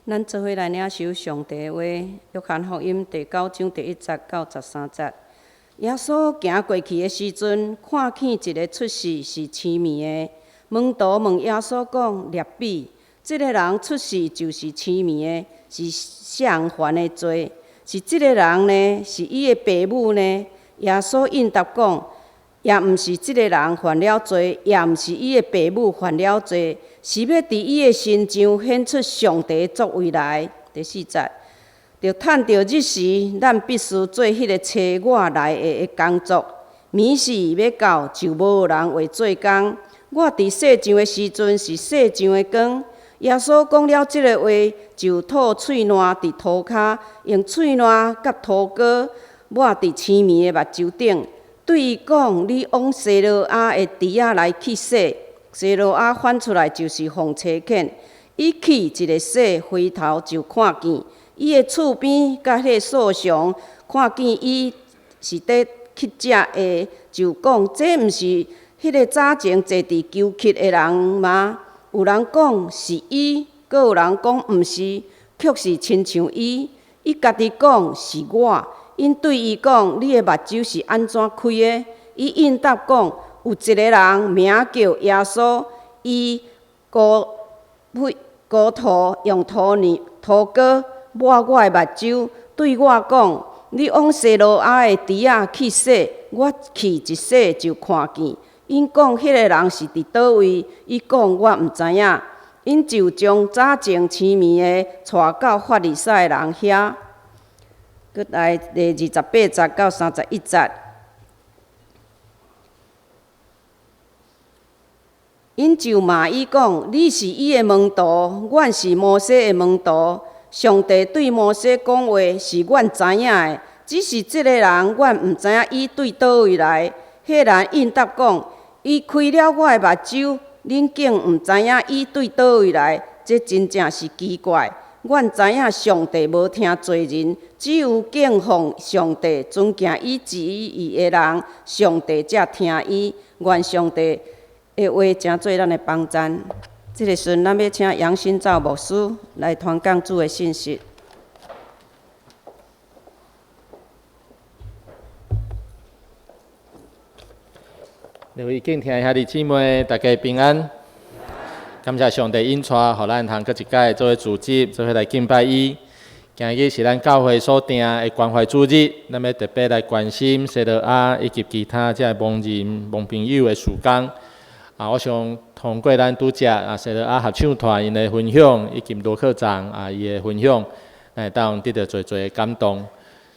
咱做伙來領受上帝的話，約翰福音第九章第一節到十三節。耶穌行過去的時陣，看見一个出世是癡盲的。門徒問耶穌講：辣彼，這个人出世就是癡盲的，是啥人犯的罪？是這个人呢？是伊的爸母呢？耶穌應答講：也毋是這个人犯了罪，也毋是伊的爸母犯了罪，是欲佇伊的身上顯出上帝的作為來。第四節，著趁著日時，咱必須做彼个差我來的的工作。暝時欲到，就無人會做工。我佇世上的時陣是世上的光。耶穌講了這个話，就吐喙瀾佇塗跤，用喙瀾佮塗膏抹佇癡盲的目睭頂。對伊講：你往西羅亞的池仔來去洗。西羅亞翻出來就是奉差遣。伊去一个洗，回頭就看見。伊的厝邊佮彼个素常看見伊是佇乞食的，就講：這毋是彼个早前坐佇求乞的人嗎？有人講是伊，閣有人講毋是，卻是親像伊。伊家己講是我。𪜶對伊講：你的目睭是按怎開的？伊應答講：有一个人名叫耶穌，伊膏膏塗用塗泥塗膏抹我的目睭，對我講：你往西羅亞的池仔去洗。我去一洗就看見。𪜶講彼个人是佇佗位？伊講我毋知影。𪜶就將早前癡盲的帶到法利賽人遐。閣來第二十八節到三十一節，𪜶就罵伊講：你是伊的門徒，阮是摩西的門徒。上帝對摩西講話是阮知影的，只是這个人，阮毋知影伊對佗位來。彼人應答講：伊開了我的目睭，恁竟毋知影伊對佗位來，這真正是奇怪。阮知影上帝無聽罪人，只有敬奉上帝、尊敬伊旨意的人，上帝才聽伊。願上帝的話成做咱的幫贊。這个時陣，咱欲請楊新造牧師來傳講主的信息。各位敬聽的兄弟姊妹，大家平安。感謝上帝引帶，予咱通閣一擺做伙聚集，做伙來敬拜伊。今日是咱教會所定的關懷主日，咱欲特別來關心西羅亞以及其他這个盲人、盲朋友的事工。啊，我想通過咱拄才啊西羅亞合唱團𪜶的分享，以及羅課長啊伊的分享，會當得著濟濟的感動。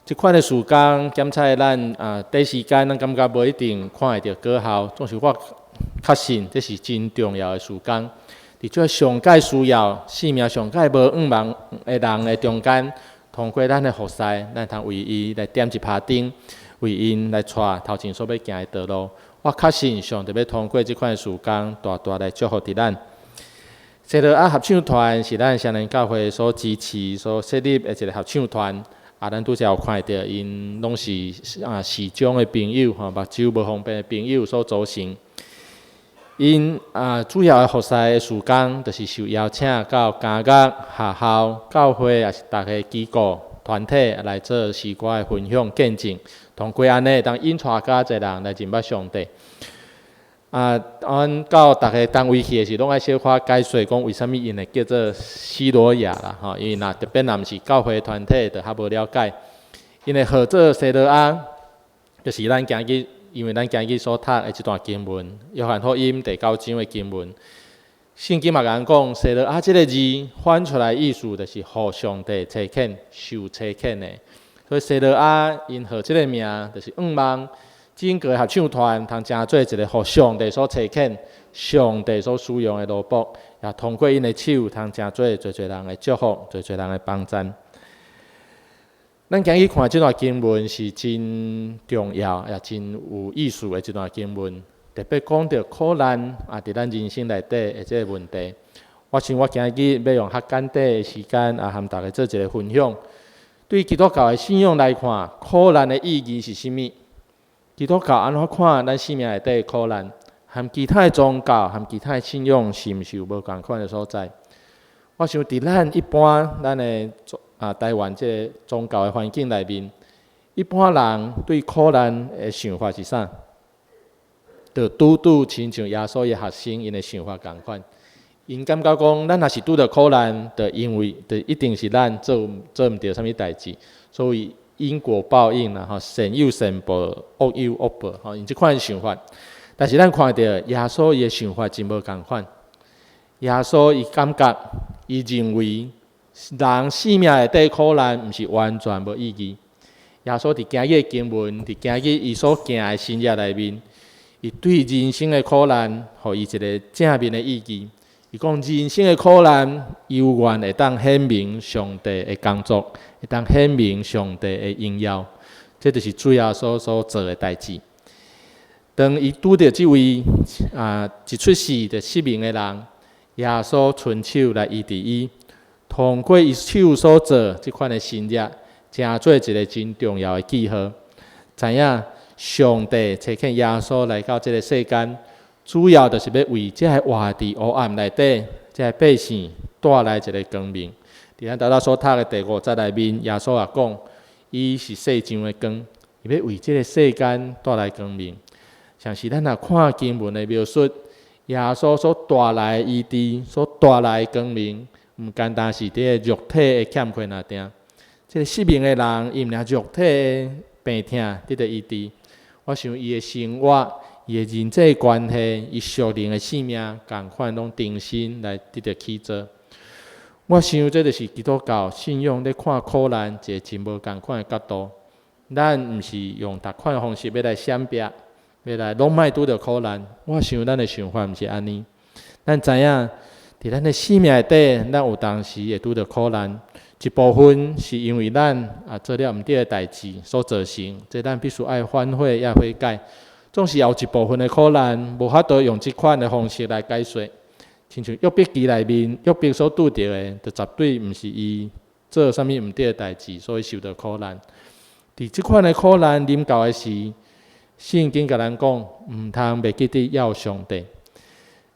這款的事工，檢採咱啊短時間，咱感覺無一定看會著果效，總是我確信這是真重要的事工。佇這上蓋需要、生命上蓋無向望的人的中間，通過咱的服侍，咱通為伊來點一拍燈，為𪜶來帶頭前所欲行的道路。我確信上帝欲通過這款的事工，大大來祝福佇咱。西羅亞合唱團是咱雙連教會所支持、所設立的一个合唱團。啊，咱拄才有看著，𪜶攏是啊視障的朋友吼，目睭無方便的朋友所組成。𪜶啊主要的服侍的事工，就是受邀請到監獄、學校、教會，抑是逐个機構、團體來做詩歌的分享見證。通過按呢，會當引帶較濟人來認捌上帝。啊，阮到逐个單位去的時，攏愛小可解說講為啥物𪜶會叫做西羅亞啦吼，因為若特別若毋是教會團體，就較無了解。𪜶會號做西羅亞，就是咱今日因為咱今日所讀的這段經文，約翰福音第九章的經文。聖經嘛共咱講，西羅亞這个字翻出來意思，就是予上帝差遣、受差遣的。所以西羅亞𪜶號這个名，就是向望。整个合唱團通成做一个予上帝所差遣、上帝所使用的奴僕，也通過𪜶的手，通成做濟濟人的祝福、濟濟人的幫贊。咱今日看這段經文是真重要，也真有意思的一段經文，特別講著苦難啊，佇咱人生內底的這个問題。我想我今日欲用較簡短的時間啊，和大家做一个分享。對基督教的信仰來看，苦難的意義是啥物？基督教按怎看咱生命內底的苦難，和其他的宗教、和其他的信仰是毋是有無仝款的所在？我想佇咱一般咱的台灣這个宗教的環境內面，一般人對苦難的想法是啥？就拄拄親像耶穌的學生𪜶的想法仝款。𪜶感覺講，咱若是拄著苦難，就因為就一定是咱做做毋著啥物代誌，所以因果報應啦，吼，善有善報，惡有惡報，吼，𪜶這款想法。但是咱看著耶穌伊的想法真無仝款。耶穌伊感覺，伊認為人生命內底苦難，毋是完全無意義。耶穌佇今日的經文，佇今日伊所行的神跡內面，伊對人生的苦難，予伊一个正面的意義。伊講人生的苦難，猶原會當顯明上帝的工作，會當顯明上帝的榮耀。這就是主耶穌所做的代誌。當伊拄著這位一出世就失明的人，耶穌伸手來醫治伊，通過伊手所做這款的神跡，成做一个真重要的記號。知影上帝差遣耶穌來到這个世間，主要就是欲為這个活佇黑暗內底這个百姓帶來一个光明。佇咱拄才所讀的第五節內面，耶穌也講，伊是世上的光，伊欲為這个世間帶來光明。像是咱若看經文的描述，耶穌所帶來的醫治，所帶來的光明，毋單單是佇个肉體的欠缺爾定。這个失明的人，伊毋但肉體的病痛得著醫治，我想伊的生活、伊的人際關係、伊屬靈的生命，仝款攏重新來得著起造。我想這就是基督教信仰咧看苦難一个真無仝款的角度。咱毋是用逐款方式欲來閃避，欲來攏莫拄著苦難。我想咱的想法毋是按呢。咱知影，佇咱的生命內底，咱有當時會拄著苦難，一部分是因為咱做了毋對的代誌所造成，這咱必須愛反悔也悔改。總是也有一部分的苦難，無法度用這款的方式來解釋。親像約伯記內面，約伯所拄著的，就絕對毋是伊做啥物毋對的代誌，所以受著苦難。佇這款的苦難臨到的時，聖經共咱講，毋通袂記得要上帝。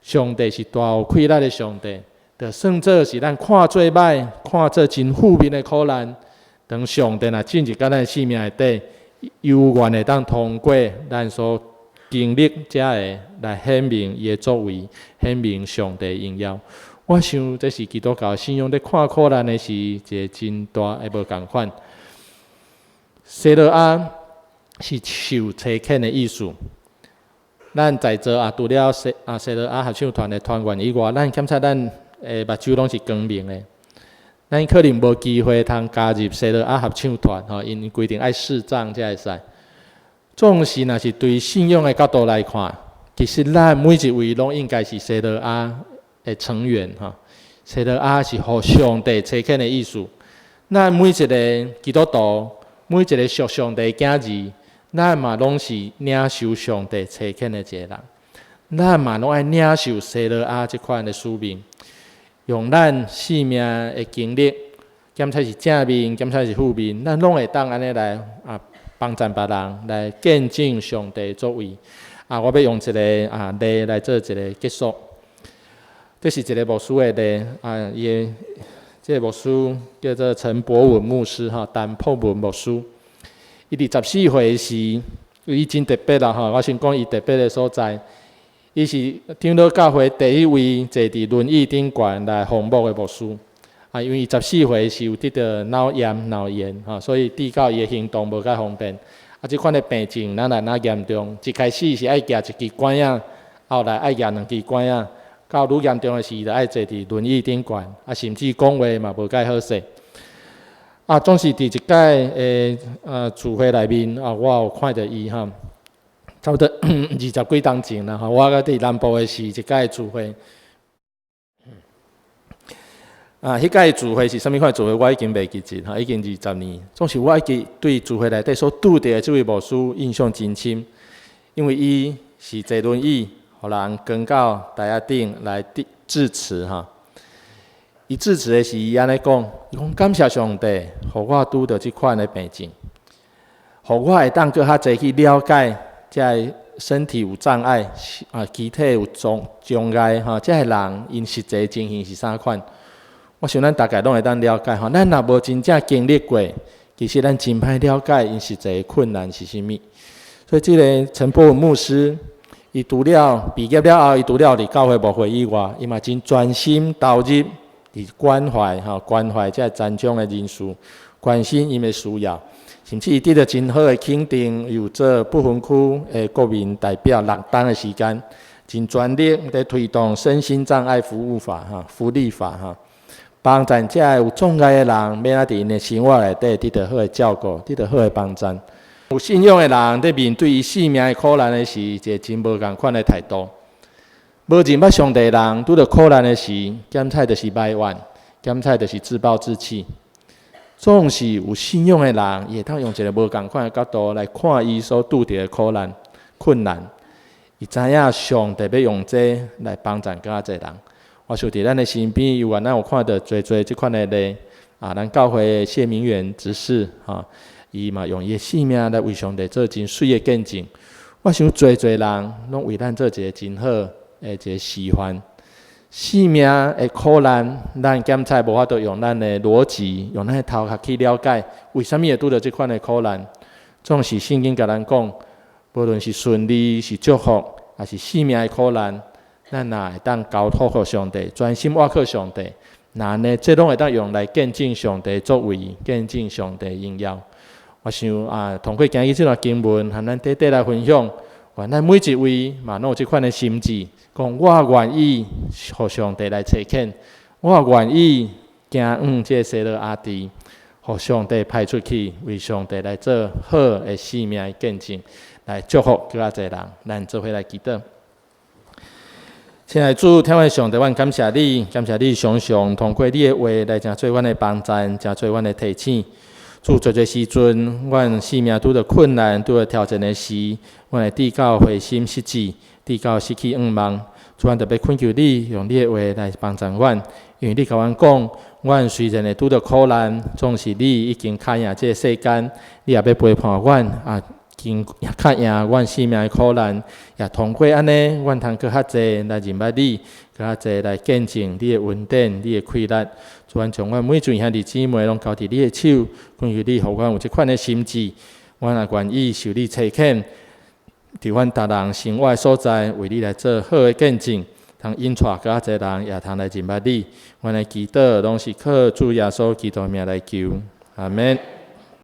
上帝是大有氣力的上帝，就算做是咱看做歹、看做真負面的苦難，當上帝若進入到咱生命內底，猶原會當通過咱所經歷這个來顯明伊的作為，顯明上帝榮耀。我想這是基督教信仰咧看苦難的時一个真大的無仝款。西羅亞是受差遣的意思。咱在座啊，除了西羅亞合唱團的團員以外，咱檢查咱的目睭攏是光明的。咱可能無機會通加入西羅亞合唱團，吼，𪜶規定愛視障才會使。總是若是對信仰的角度來看，其實咱每一位攏應該是西羅亞的成員，吼。西羅亞是予上帝差遣的意思。咱每一个基督徒，每一个屬上帝的囝兒，咱嘛攏是領受上帝差遣的一个人。咱嘛攏愛領受西羅亞這款的使命，用咱生命的經歷，檢查是正面，檢查是負面，咱攏會當按呢來幫贊別人，來見證上帝作為。我欲用一个例來做一个結束。這是一个牧師的例，伊的這个牧師叫做陳博文牧師，吼，陳博文牧師。伊佇14歲時，伊真特別啦，吼！我先講伊特別的所在，伊是長老教會第一位坐佇輪椅頂懸來奉牧的牧師。因為伊十四歲時有得著腦炎、腦炎，吼，所以致到伊的行動無介方便。這款的病症若來若嚴重，一開始是愛舉一支拐仔，後來愛舉兩支拐仔，到愈嚴重的時，就愛坐佇輪椅頂懸，甚至講話嘛無介好勢。總是佇一擺的聚會內面，我有看著伊吼，差不多二十幾冬前啦吼，我閣佇南部的時一擺聚會。彼擺聚會是啥物款聚會，我已經袂記得吼，已經20年。總是我會記對聚會內底所拄著的這位牧師印象真深，因為伊是坐輪椅，予人扛到台仔頂來致辭吼。伊致辭的時，伊按呢講，伊講感謝上帝，予我拄著這款的病症，予我會當閣較濟去了解這个身體有障礙、肢體有障礙吼，這个人𪜶實際情形是啥款。我想咱大概攏會當了解吼，咱若無真正經歷過，其實咱真歹了解𪜶實際的困難是啥物。所以，這个陳柏文牧師，伊除了畢業了後，伊除了佇教會牧會以外，伊嘛真專心投入佇關懷吼，關懷這個殘障的人士，關心𪜶的需要，甚至伊得著真好的肯定，有做不分區的國民代表六冬的時間，真全力佇推動身心障礙服務法哈、福利法哈，幫助這个有障礙的人，欲按怎佇𪜶的生活內底得著好的照顧，得著好的幫助。有信仰的人，佇面對伊性命的苦難的時，一个真無仝款的態度。無認捌上帝的人，拄著苦難的時，檢採就是埋怨，檢採就是自暴自棄。總是有信仰的人，伊會當用一个無仝款的角度來看伊所拄著的苦難、困難。伊知影上帝欲用這來幫助閣較濟人。我想佇咱的身邊，猶原咱有看著濟濟這款的例。啊，咱教會謝明遠執事，吼，伊嘛用伊的性命來為上帝做真媠的見證。我想濟濟人攏為咱做一个真好的一个示範。性命的苦難，咱檢採無法度用咱的邏輯，用咱的頭殼去了解，為啥物會拄著這款的苦難。總是聖經共咱講，無論是順利、是祝福，抑是性命的苦難，咱若會當交託予上帝，專心倚靠上帝，那按呢，這攏會當用來見證上帝作為，見證上帝榮耀。我想啊，通過今日這段經文，和咱短短來分享，願咱每一位嘛攏有這款的心志，講我願意予上帝來差遣，我願意行往這个西羅亞池，予上帝派出去，為上帝來做好的性命的見證，來祝福閣較濟人。咱做伙來祈禱。親愛的主，天父上帝，阮感謝你，感謝你常常通過你的話來成做阮的幫贊，成做阮的提醒。主，濟濟時陣，阮生命拄著困難、拄著挑戰的時，阮會至到灰心失志，至到失去向望。主，阮特別懇求你，用你的話來幫助阮，因為你共阮講，阮雖然會拄著苦難，總是你已經較贏這个世間，你也欲陪伴阮啊，經較贏阮生命的苦難，也通過按呢，阮通閣較濟來認捌你，閣較濟來見證你的恩典、你的氣力。主，阮將阮每一位兄弟姊妹攏交佇你的手，懇求你予阮有這款的心志，阮也願意受你差遣，佇阮逐人生活的所在，為你來做好的見證，通引帶閣較濟人也通來認捌你。阮的祈禱攏是靠主耶穌基督名來求，阿們。